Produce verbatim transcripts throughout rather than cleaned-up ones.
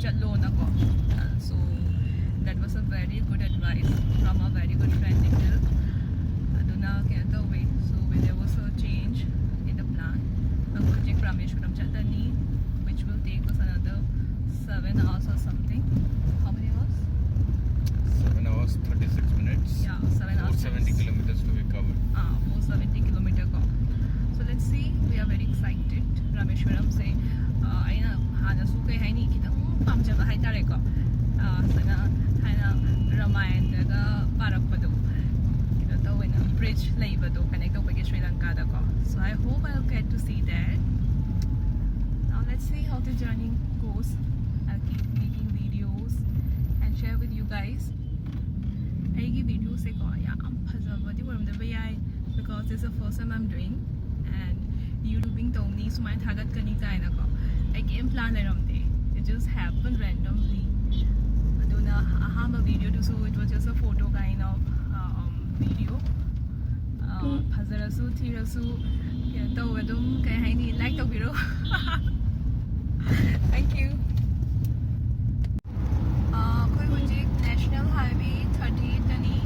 ꯆꯠꯂꯣꯅꯀꯣ. So that was a very good advice from a very good friend, Nikhil. ꯑꯗꯨꯅ ꯀꯩꯅꯣ ꯇꯧꯋꯦ, so there was a change in the plan. ꯑꯩꯈꯣꯏ ꯍꯧꯖꯤꯛ ꯔꯥꯃꯦꯁ꯭ꯋꯔꯝ ꯆꯠꯂꯅꯤ, which will take us another seven hours or something. How many hours? Seven hours, thirty-six minutes. Yeah, seven hours. Four seventy kilometers to be covered. Ah, four seventy kilometer ꯀꯣ. So let's see, we are very excited. ꯔꯥꯃꯦꯁ꯭ꯋꯔꯝꯁꯦ, ꯑꯥ, ꯑꯩꯅ ꯍꯥꯟꯅꯁꯨ, ꯀꯩ ꯍꯥꯏꯅꯤ, ꯈꯤꯇꯪ ꯄꯥꯝꯖꯕ ꯍꯥꯏꯇꯥꯔꯦꯀꯣ. ꯑꯥ, ꯁꯨꯃꯥꯏꯅ ꯊꯥꯏꯅ ꯔꯃꯥꯌꯟꯗꯒ ꯄꯥꯔꯛꯄꯗꯣ, ꯀꯩꯅꯣ ꯇꯧꯋꯦꯅ, bridge ꯂꯩꯕꯗꯣ connect ꯇꯧꯕꯒꯤ Shri ꯂꯪꯀꯥꯗꯀꯣ. So I hope I'll get to see that. Now let's see how the journey goes. I'll keep making videos and share with you guys. ꯑꯩꯒꯤ videoꯁꯦꯀꯣ ꯌꯥꯝ ꯐꯖꯕꯗꯤ ꯑꯣꯏꯔꯝꯗꯕ ꯌꯥꯏ, because it's the first time I'm doing, and YouTubing ꯇꯧꯅꯤ, ꯁꯨꯃꯥꯏꯅ ꯊꯥꯒꯠꯀꯅꯤ ꯀꯥꯏꯅꯀꯣ ꯑꯩ ꯀꯩꯝ plan ꯂꯩꯔꯝꯗꯦ. It just happened randomly. ꯑꯗꯨꯅ ꯑꯍꯥꯟꯕ videoꯗꯨꯁꯨ, it was just a photo kind of, um, video. Uh, ꯐꯖꯔꯁꯨ ꯊꯤꯔꯁꯨ, ꯀꯩꯅꯣ ꯇꯧꯋꯦ, ꯑꯗꯨꯝ, ꯀꯩ ꯍꯥꯏꯅꯤ, like ꯇꯧꯕꯤꯔꯣ. Thank you. ꯑꯩꯈꯣꯏ ꯍꯧꯖꯤꯛ National Highway thirty-eightꯇꯅꯤ,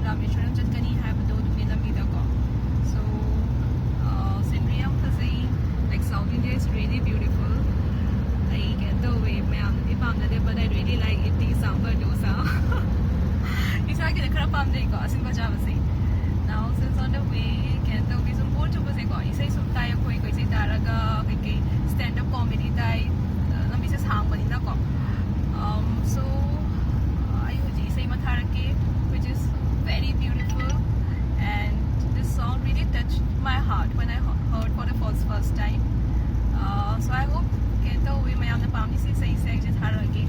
ꯔꯥꯃꯦꯁ꯭ꯋꯔꯝ ꯆꯠꯀꯅꯤ ꯍꯥꯏꯕꯗꯣ ꯑꯗꯨꯒꯤ ꯂꯝꯕꯤꯗꯀꯣ. So, scenery ꯌꯥꯝ ꯐꯖꯩ. Like, South India is really beautiful. ꯑꯩ ꯀꯩꯅꯣ ꯇꯧꯋꯦ, ꯃꯌꯥꯝꯅꯗꯤ ꯄꯥꯝꯅꯗꯦ, but I really like idli sambar dosa. ꯏꯁꯥꯒꯤꯗ ꯈꯔ ꯄꯥꯝꯖꯩꯀꯣ ꯑꯁꯤꯟꯕ ꯆꯥꯕꯁꯦ. Now since on the way, ꯀꯩꯅꯣ ꯇꯧꯒꯦ, ꯁꯨꯝ ꯕꯣꯔ ꯆꯨꯕꯁꯦꯀꯣ, ꯏꯁꯩ ꯁꯨꯝ ꯇꯥꯏ ꯑꯩꯈꯣꯏ, ꯑꯩꯈꯣꯏ ꯏꯁꯩ ꯇꯥꯔꯒ ꯀꯩꯀꯩ stand up comedy ꯇꯥꯏ, ꯂꯝꯕꯤꯁꯦ ꯁꯥꯡꯕꯅꯤꯅꯀꯣ. Um, so, ꯑꯩ ꯍꯧꯖꯤꯛ ꯏꯁꯩ ꯑꯃ ꯊꯥꯔꯛꯀꯦ, which is very beautiful, and this song really touched my heart when I heard for the first, first time. Uh, so I hope, ꯀꯩꯅꯣ ꯇꯧꯋꯤ, ꯃꯌꯥꯝꯅ ꯄꯥꯝꯅꯤ ꯁꯤ ꯏꯁꯩꯁꯦ꯫ ꯑꯩꯁꯦ ꯊꯥꯔꯛꯑꯒꯦ.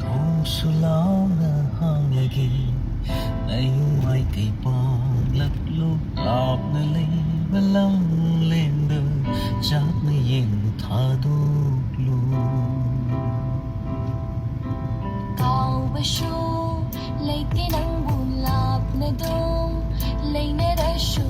ꯊꯣꯡꯁꯨ ꯂꯥꯎꯅ ꯍꯥꯡꯂꯒꯦ, ꯅꯌꯨꯝ ꯃꯥꯏꯀꯩ ꯄꯥꯡꯂꯛꯂꯨ, ꯂꯥꯞꯅ ꯂꯩꯕ ꯂꯝꯂꯦꯟꯗ ꯆꯥꯛꯅ ꯌꯦꯟꯕꯨ ꯊꯥꯗꯣꯛꯂꯨ꯫ ꯀꯥꯎꯕꯁꯨ ꯂꯩꯇꯦ ꯅꯪꯕꯨ ꯂꯥꯞꯅꯗꯨꯝ ꯂꯩꯅꯔꯁꯨ꯫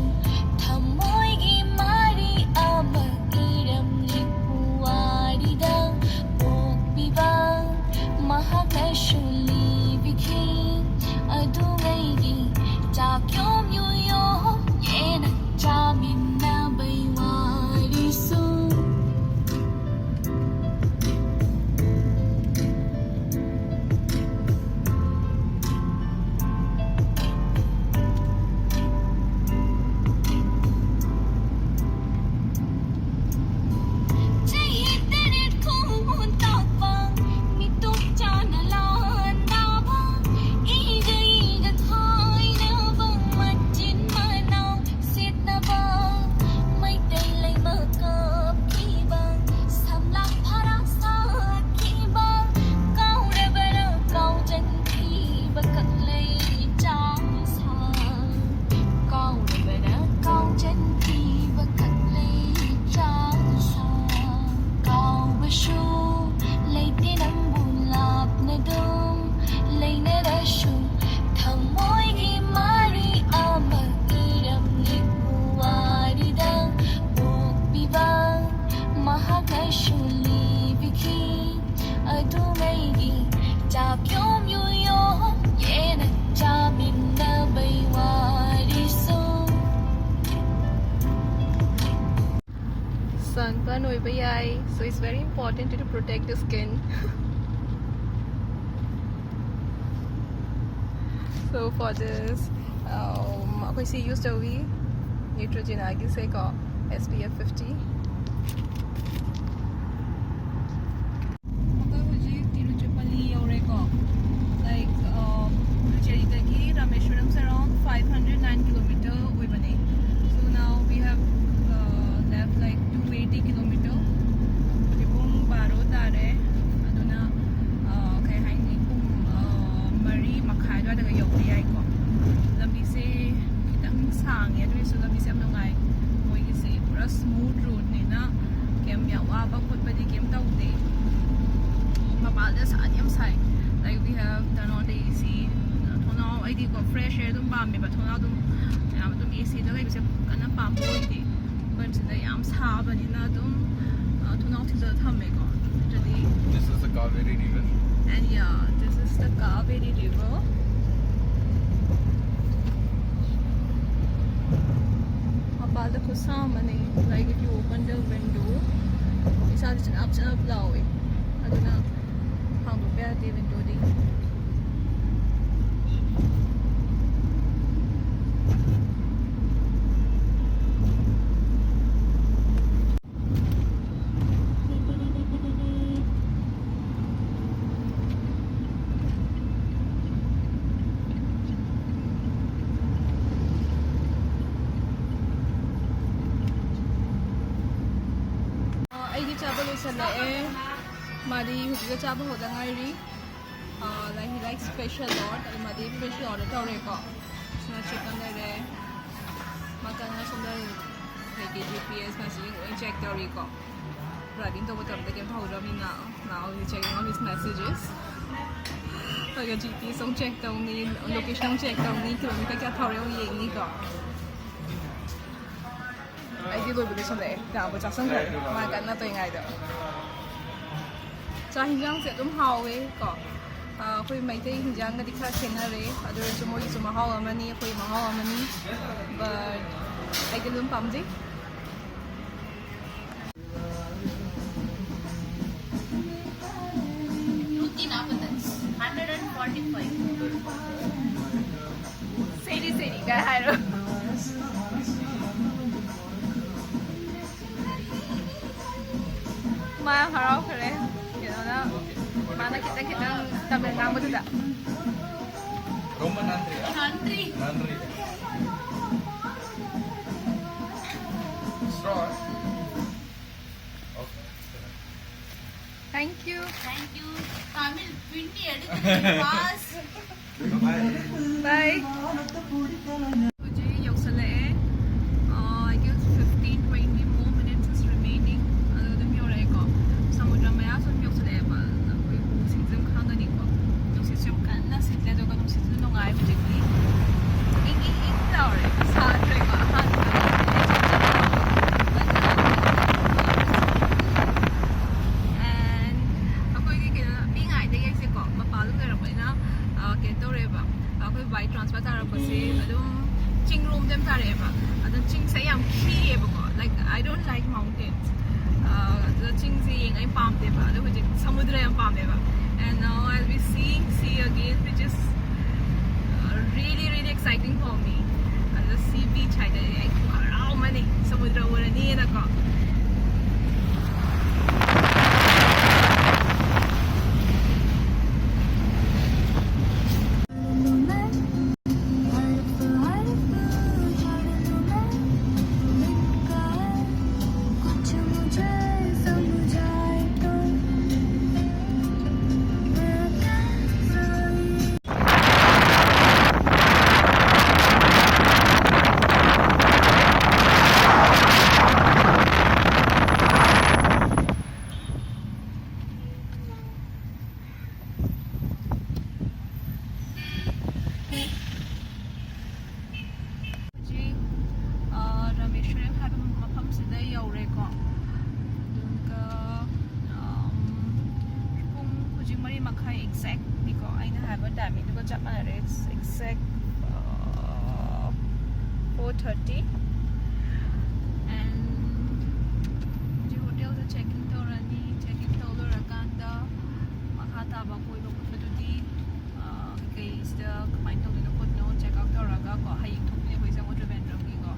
ꯆꯥꯛꯌꯣꯝ ꯌꯨꯌꯣꯝ ꯌꯦꯅ ꯆꯥꯃꯤꯟꯅꯕꯩ ꯋꯥꯔꯤꯁꯨ꯫ ꯆꯍꯤ ꯇꯔꯦꯠ ꯈꯣꯡ ꯇꯥꯛꯄ, ꯃꯤꯇꯣꯞ ꯆꯥꯅ ꯂꯥꯟꯗꯥꯕ, ꯏꯒ ꯏꯒ ꯈꯥꯏꯅꯕ, ꯃꯆꯤꯟ ꯃꯅꯥꯎ ꯁꯤꯠꯅꯕ, ꯃꯩꯇꯩ ꯂꯩꯃ ꯀꯞꯈꯤꯕ, ꯁꯝꯂꯥꯡ ꯐꯔꯥ ꯁꯥꯈꯤꯕ, ꯀꯥꯎꯔꯕꯔ ꯀꯥꯎꯖꯟꯈꯤꯕ ꯀꯪꯂꯩ ꯆꯥꯡꯁꯥꯡ꯫ ꯀꯥꯎꯔꯕꯔ ꯀꯥꯎꯖꯟꯈꯤꯕ ꯀꯪꯂꯩ ꯆꯥꯡꯁꯥꯡ꯫ ꯀꯥꯎꯕꯁꯨ ꯂꯩꯇꯦ ꯅꯪꯕꯨ ꯂꯥꯞꯅꯗꯨꯝ ꯂꯩꯅꯔꯁꯨ꯫ ꯊꯃꯣꯏꯒꯤ ꯃꯔꯤ ꯑꯃ ꯏꯔꯝꯂꯤ ꯄꯨꯋꯥꯔꯤꯗ ꯄꯣꯛꯄꯤꯕ ꯃꯍꯥꯛꯅꯁꯨ ꯂꯤꯕꯤꯈꯤ꯫ ꯑꯗꯨꯉꯩꯒꯤ ꯆꯥꯛꯌꯣꯝ ꯌꯨꯌꯣꯝ ꯌꯦꯅ ꯆꯥꯃꯤꯟꯅꯕꯩ ꯋꯥꯔꯤꯁꯨ꯫ Sunburn ꯑꯣꯏꯕ ꯌꯥꯏ, so it's very important to protect the skin. So for this, um, ꯑꯩꯈꯣꯏ ꯁꯤ use ꯇꯧꯏ, Neutrogena ꯒꯤꯁꯦꯀꯣ, S P F fifty꯫ ꯑꯩꯈꯣꯏ ꯍꯧꯖꯤꯛ ꯇꯤꯔꯨꯆꯤꯔꯄꯜꯂꯤ ꯌꯧꯔꯦꯀꯣ꯫ Like, uh, Puducherry ꯗꯒꯤ Rameswaram around five hundred nine kilometer ꯑꯣꯏꯕꯅꯦ꯫ So now we have, uh, left like two eighty kilometer. ꯍꯧꯖꯤꯛ ꯄꯨꯡ ꯕꯥꯔꯣ ꯇꯥꯔꯦ꯫ ꯑꯗꯨꯅ, uh, ꯀꯩ ꯍꯥꯏꯅꯤ, ꯄꯨꯡ, uh, ꯃꯔꯤ ꯃꯈꯥꯏ ꯑꯗꯨꯋꯥꯏꯗꯒ ꯌꯧꯕ ꯌꯥꯏꯀꯣ꯫ ꯂꯝꯕꯤꯁꯦ ꯈꯤꯇꯪ ꯁꯥꯡꯉꯦ, ꯑꯗꯨ ꯑꯣꯏꯔꯁꯨ ꯂꯝꯕꯤꯁꯦ ꯌꯥꯝ ꯅꯨꯡꯉꯥꯏ꯫ ꯃꯣꯏꯒꯤꯁꯦ ꯄꯨꯔꯥ smooth road ꯅꯤꯅ ꯀꯩꯝ ꯌꯥꯝ ꯋꯥꯕ ꯈꯣꯠꯄꯗꯤ ꯀꯩꯝ ꯇꯧꯗꯦ꯫ ꯃꯄꯥꯟꯗ ꯁꯥꯗꯤ ꯌꯥꯝ ꯁꯥꯏ꯫ Like, we have turn on the A C꯫ ꯊꯣꯡꯅꯥꯎ, ꯑꯩꯗꯤꯀꯣ fresh air ꯑꯗꯨꯝ ꯄꯥꯝꯃꯦꯕ꯫ ꯊꯣꯡꯅꯥꯎ ꯑꯗꯨꯝ, ꯌꯥꯝ ꯑꯗꯨꯝ A C ꯗ ꯂꯩꯕꯁꯦ ꯀꯟꯅ ꯄꯥꯝꯕ ꯑꯣꯏꯗꯦ꯫ ꯑꯩꯈꯣꯏ ꯁꯤꯗ ꯌꯥꯝ ꯁꯥꯕꯅꯤꯅ ꯑꯗꯨꯝ, ꯑ, ꯊꯣꯡꯅꯥꯎ ꯊꯤꯡꯖꯤꯜꯂ ꯊꯝꯃꯦꯀꯣ꯫ ꯅꯠꯇ꯭ꯔꯗꯤ This is the Kaveri River. And yeah, this is the Kaveri River. ꯁꯥꯃꯅꯤ, like, if you open the window, ꯏꯁꯥꯁꯦ ꯆꯅꯞ ꯆꯅꯞ ꯂꯥꯎꯋꯦ, ꯑꯗꯨꯅ ꯍꯥꯡꯗꯣꯛꯄ ꯌꯥꯗꯦ ꯋꯤꯟꯗꯣꯗꯤ꯫ ꯑꯩꯗꯤ ꯆꯥꯕ ꯂꯣꯏꯁꯜꯂꯛꯑꯦ꯫ ꯃꯥꯗꯤ ꯍꯧꯖꯤꯛꯇ ꯆꯥꯕ ꯍꯧꯗ ꯉꯥꯏꯔꯤ꯫ ꯑꯥ, like, he likes special lot. ꯑꯗꯨ ꯃꯥꯗꯤ fresh order ꯇꯧꯔꯦꯀꯣ꯫ ꯁꯤꯅ chicken ꯂꯩꯔꯦ꯫ ꯃꯥ ꯀꯟꯅ ꯁꯣꯝꯗ ꯀꯩꯀꯩ ꯖꯤ ꯄꯤ ꯑꯦꯁ ꯃꯁꯤ ꯂꯣꯏ check ꯇꯧꯔꯤꯀꯣ꯫ Driving ꯇꯧꯕ ꯃꯇꯝꯗ ꯀꯩꯝ ꯇꯧꯍꯧꯗ꯭ꯔꯕꯅꯤꯅ, now he's checking all his messages. ꯑꯗꯨꯒ ꯖꯤ ꯄꯤ ꯑꯦꯁ ꯑꯃꯨꯛ check ꯇꯧꯅꯤ, location ꯑꯃꯨꯛ check ꯇꯧꯅꯤ, kilometer ꯀꯌꯥ ꯊꯧꯔꯦ ꯑꯃꯨꯛ ꯌꯦꯡꯅꯤꯀꯣ꯫ ꯑꯩꯗꯤ ꯂꯣꯏꯕ ꯂꯣꯏꯁꯜꯂꯛꯑꯦ, ꯆꯥꯕ ꯆꯥꯁꯟꯈ꯭ꯔꯦ ꯃꯥ ꯀꯟꯅ ꯇꯧꯔꯤꯉꯩꯗ꯫ ꯆꯥꯛ ꯍꯤꯟꯖꯥꯡꯁꯦ ꯑꯗꯨꯝ ꯍꯥꯎꯋꯦ ꯀꯣ꯫ ꯑꯥ, ꯑꯩꯈꯣꯏ ꯃꯩꯇꯩ ꯍꯤꯟꯖꯥꯡꯒꯗꯤ ꯈꯔ ꯈꯦꯠꯅꯔꯦ, ꯑꯗꯨ ꯑꯣꯏꯔꯁꯨ ꯃꯣꯏꯒꯤꯁꯨ ꯃꯍꯥꯎ ꯑꯃꯅꯤ, ꯑꯩꯈꯣꯏ ꯃꯍꯥꯎ ꯑꯃꯅꯤ꯫ But ꯑꯩꯗꯤ ꯑꯗꯨꯝ ꯄꯥꯝꯖꯩ꯫ Hundred and forty five. ꯁꯦꯔꯤ ꯁꯦꯔꯤ ꯀꯥꯏ ꯍꯥꯏꯔꯣ꯫ ꯃꯥ ꯍꯔꯥꯎꯈ꯭ꯔꯦ꯫ ꯀꯩꯅꯣꯅ, ꯃꯥꯅ ꯈꯤꯇꯪ ꯈꯤꯇꯪ ꯇꯝꯃꯤꯜ ꯉꯥꯡꯕꯗꯨꯗ꯫ ரொம்ப நன்றிடா. நன்றி. நன்றி. Straw. Okay. Thank you. Thank you. Tamil ಪಿಂಡಿ ಎಡಿಟ್ ಪಾಸ್. Bye. ꯍꯧꯖꯤꯛ ꯌꯧꯁꯜꯂꯛꯑꯦ꯫ ꯑꯥ, I guess fifteen, twenty more minutes is remaining. ꯑꯗꯨ ꯑꯗꯨꯝ ꯌꯧꯔꯛꯑꯦꯀꯣ꯫ ꯁꯃꯨꯗ꯭ꯔ ꯃꯌꯥꯁꯨ ꯑꯗꯨꯝ ꯌꯧꯁꯜꯂꯛꯑꯦꯕ꯫ ꯑꯩꯈꯣꯏ ꯎꯁꯤꯡꯁꯦ ꯑꯗꯨꯝ ꯈꯪꯒꯅꯤꯀꯣ꯫ ꯅꯨꯡꯁꯤꯠꯁꯨ ꯌꯥꯝ ꯀꯟꯅ ꯁꯤꯠꯂꯦ, ꯑꯗꯨꯒ ꯅꯨꯡꯁꯤꯠꯁꯨ ꯅꯨꯡꯉꯥꯏ ꯍꯧꯖꯤꯛꯇꯤ꯫ ꯏꯪ ꯏꯪ ꯏꯪ ꯂꯥꯎꯔꯦ꯫ ꯁꯥꯗ꯭ꯔꯦꯀꯣ꯫ ꯑꯍꯥꯟꯕ And ꯑꯩꯈꯣꯏꯒꯤ ꯀꯩꯅꯣ, ꯄꯤꯛꯏꯉꯩꯗꯒꯤ ꯑꯩꯁꯦꯀꯣ ꯃꯄꯥꯟ ꯂꯝ ꯂꯩꯔꯛꯄꯅꯤꯅ, ꯑ, ꯀꯩꯅꯣ ꯇꯧꯔꯦꯕ, ꯑꯩꯈꯣꯏ by transfer ꯇꯥꯔꯛꯄꯁꯦ ꯑꯗꯨꯝ ꯆꯤꯡꯔꯣꯝꯗ ꯌꯥꯝ ꯇꯥꯔꯛꯑꯦꯕ꯫ ꯑꯗꯣ ꯆꯤꯡꯁꯦ ꯑꯩ ꯌꯥꯝ ꯈꯤꯌꯦꯕꯀꯣ, like, I don't like mountains. ꯑꯗꯨꯗ ꯆꯤꯡꯁꯦ ꯌꯦꯡꯉ ꯑꯩ ꯄꯥꯝꯗꯦꯕ꯫ ꯑꯗꯣ ꯍꯧꯖꯤꯛ ꯁꯃꯨꯗ꯭ꯔ ꯌꯥꯝ ꯄꯥꯝꯃꯦꯕ. And now I'll be seeing sea again, which is, uh, really, really exciting for me. ꯑꯗꯣ sea beach ꯍꯥꯏꯗꯤ ꯑꯩ ꯍꯔꯥꯎꯃꯅꯤ, ꯁꯃꯨꯗ꯭ꯔ ꯎꯔꯅꯤꯅꯀꯣ. ꯍꯧꯖꯤꯛ, ꯑ, ꯔꯥꯃꯦꯁ꯭ꯋꯔꯝ ꯍꯥꯏꯕ ꯃꯐꯝꯁꯤꯗ ꯌꯧꯔꯦꯀꯣ. ꯑꯗꯨꯒ, ꯑꯝ, ꯄꯨꯡ ꯍꯧꯖꯤꯛ ꯃꯔꯤ ꯃꯈꯥꯏ exact ꯅꯤꯀꯣ, ꯑꯩꯅ ꯍꯥꯏꯕ timing ꯗꯨꯒ ꯆꯞ ꯃꯥꯟꯅꯔꯦ. It's exact, ꯑ, four thirty. And ꯍꯧꯖꯤꯛ ꯍꯣꯇꯦꯜꯗ check in ꯇꯧꯔꯅꯤ. Check in ꯇꯧ ꯂꯣꯏꯔꯀꯥꯟꯗ ꯃꯈꯥ ꯇꯥꯕ ꯀꯣꯏꯕ ꯈꯣꯠꯄꯗꯨꯗꯤ, ꯑ, ꯀꯩꯁꯤꯗ ꯀꯃꯥꯏꯅ ꯇꯧꯗꯣꯏꯅꯣ ꯈꯣꯠꯇꯣꯏꯅꯣ check out ꯇꯧꯔꯒ ꯀꯣ, ꯍꯌꯦꯡ ꯊꯣꯛꯇꯣꯏꯅꯦ ꯑꯩꯈꯣꯏꯁꯦ ꯑꯃꯨꯛ ꯇ꯭ꯔꯤꯕꯦꯟꯗ꯭ꯔꯝꯒꯤꯀꯣ.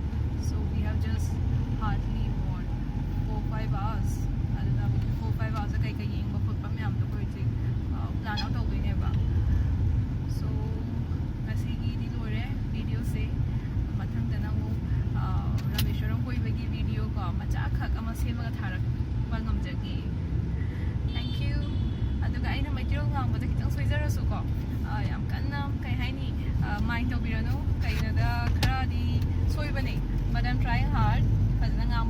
So we have just hardly, what, four five hours. ꯑꯗꯨꯅ four five hours ꯀꯩ ꯀꯩ ꯌꯦꯡꯕ ꯈꯣꯠꯄ ꯃꯌꯥꯝꯗꯣ ꯑꯩꯈꯣꯏ ꯍꯧꯖꯤꯛ, ꯑ, plan out ꯇꯧꯗꯣꯏꯅꯦꯕ. So ꯉꯁꯤꯒꯤꯗꯤ ꯂꯣꯏꯔꯦ video ꯁꯦ. ꯃꯊꯪꯗꯅ ꯑꯃꯨꯛ, ꯑ, ꯔꯥꯃꯦꯁ꯭ꯋꯔꯝ ꯀꯣꯏꯕꯒꯤ video ꯀꯣ, ꯃꯆꯥꯈꯛ ꯑꯃ ꯁꯦꯝꯃꯒ ꯊꯥꯔꯛꯄ ꯉꯝꯖꯒꯦ. Thank you. ꯑꯗꯨꯒ ꯑꯩꯅ ꯃꯩꯇꯩꯂꯣꯟ ꯉꯥꯡꯕꯗ ꯈꯤꯇꯪ ꯁꯣꯏꯖꯔꯁꯨꯀꯣ, ꯑ, ꯌꯥꯝ ꯀꯟꯅ, ꯀꯩ ꯍꯥꯏꯅꯤ, ꯑ, mind ꯇꯧꯕꯤꯔꯅꯨ. ꯀꯩꯒꯤꯅꯣꯗ ꯈꯔꯗꯤ ꯁꯣꯏꯕꯅꯦ, but I'm trying hard. ꯐꯖꯅ ꯉꯥꯡꯕ